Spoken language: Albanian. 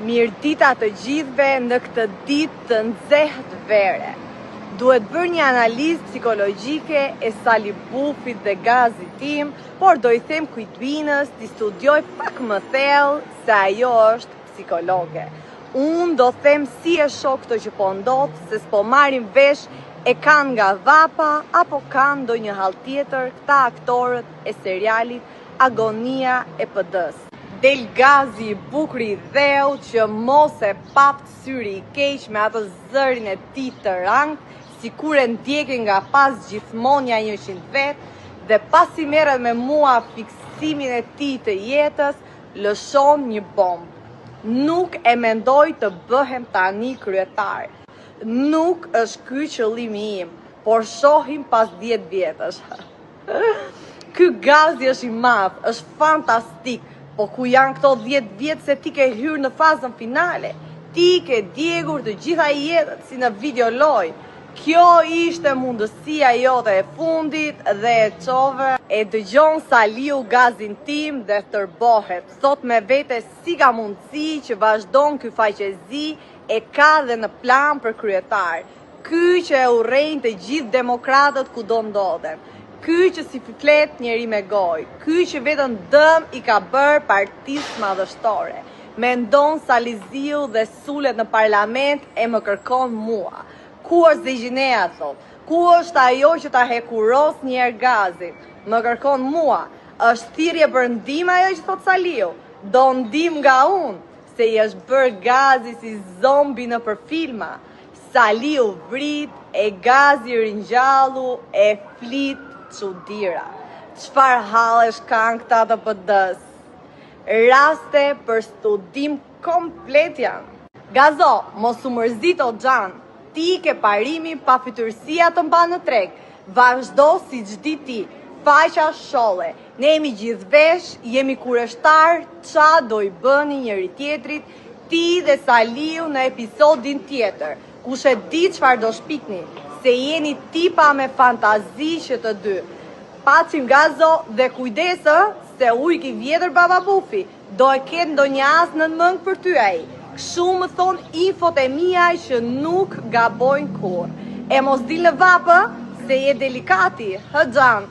Mirëdita të gjithëve në këtë ditë të nxehtë vere. Duhet bërë një analizë psikologjike e Sali Bufit dhe Gazit tim, por do i them Kujdinës t'i studiojë pak më thellë se ajo është psikologe. Unë do them si e shoh këtë që po ndodh, se s'po marrim vesh e kanë nga vapa apo kanë ndonjë hall tjetër këta aktorët e serialit Agonia e PD-së. Del Gazi i bukur i dheut që mos e paft syri i keq me atë zërin e tij të rangtë, sikur e ndjekin nga pas gjithmonë nja 100 vetë dhe pasi merret me mua fiksimin e tij të jetës, lëshon një bombë. Nuk e mendoj të bëhem tani kryetar. Nuk është ky qëllimi im, por shohim pas 10 vjetësh. Ky Gazi është i madh, është fantastik, po ku janë këto 10 vjet se ti ke hyrë në fazën finale? Ti ke djegur të gjitha jetët si në video lojë. Kjo ishte mundësia jote e fundit dhe e çove. E dëgjon Saliu Gazin tim dhe tërbohet. Thotë me vete si ka mundësi që vazhdon ky faqezi e ka dhe në plan për kryetar. Ky që e urrejnë të gjithë demokratët kudo ndodhen. Ky që s'i flet njeri me gojë. Ky që vetëm dëm i ka bërë partisë madhështore. Mendon Saliziu dhe sulet në parlament e më kërkon mua. Ku është Zegjinea, thotë. Ku është ajo që ta hekuros njëherë Gazin? Më kërkon mua. Është thirrje për ndihmë ajo që thotë Saliu. Do ndihmë nga unë, se i është bërë Gazi si zombi nëpër filma. Saliu vrit e Gazi ringjallu e flit çudira. Çfarë hallesh kanë këta të PD-së? Raste për studim komplet janë. Gazo, mos u mërzit o xhan, ti ke parimin pafytyrësia të mban në treg, vazhdo siç di ti, faqja sholle, ne jemi gjithë vesh, jemi kureshtarë, ça do i bëni njëri tjetrit, ti dhe Saliu në episodin tjetër, kush e di çfarë do shpikni, se jeni tipa me fantazi që të dy. Paçim Gazo dhe kujdes ë, se ujk i vjetër baba Bufi, do e ketë ndonjë as nën mëngë për ty ai. Kshu më thonë infot e mia që nuk gabojnë kurrë. E mos dil në vapë, se je delikati, hë xhan.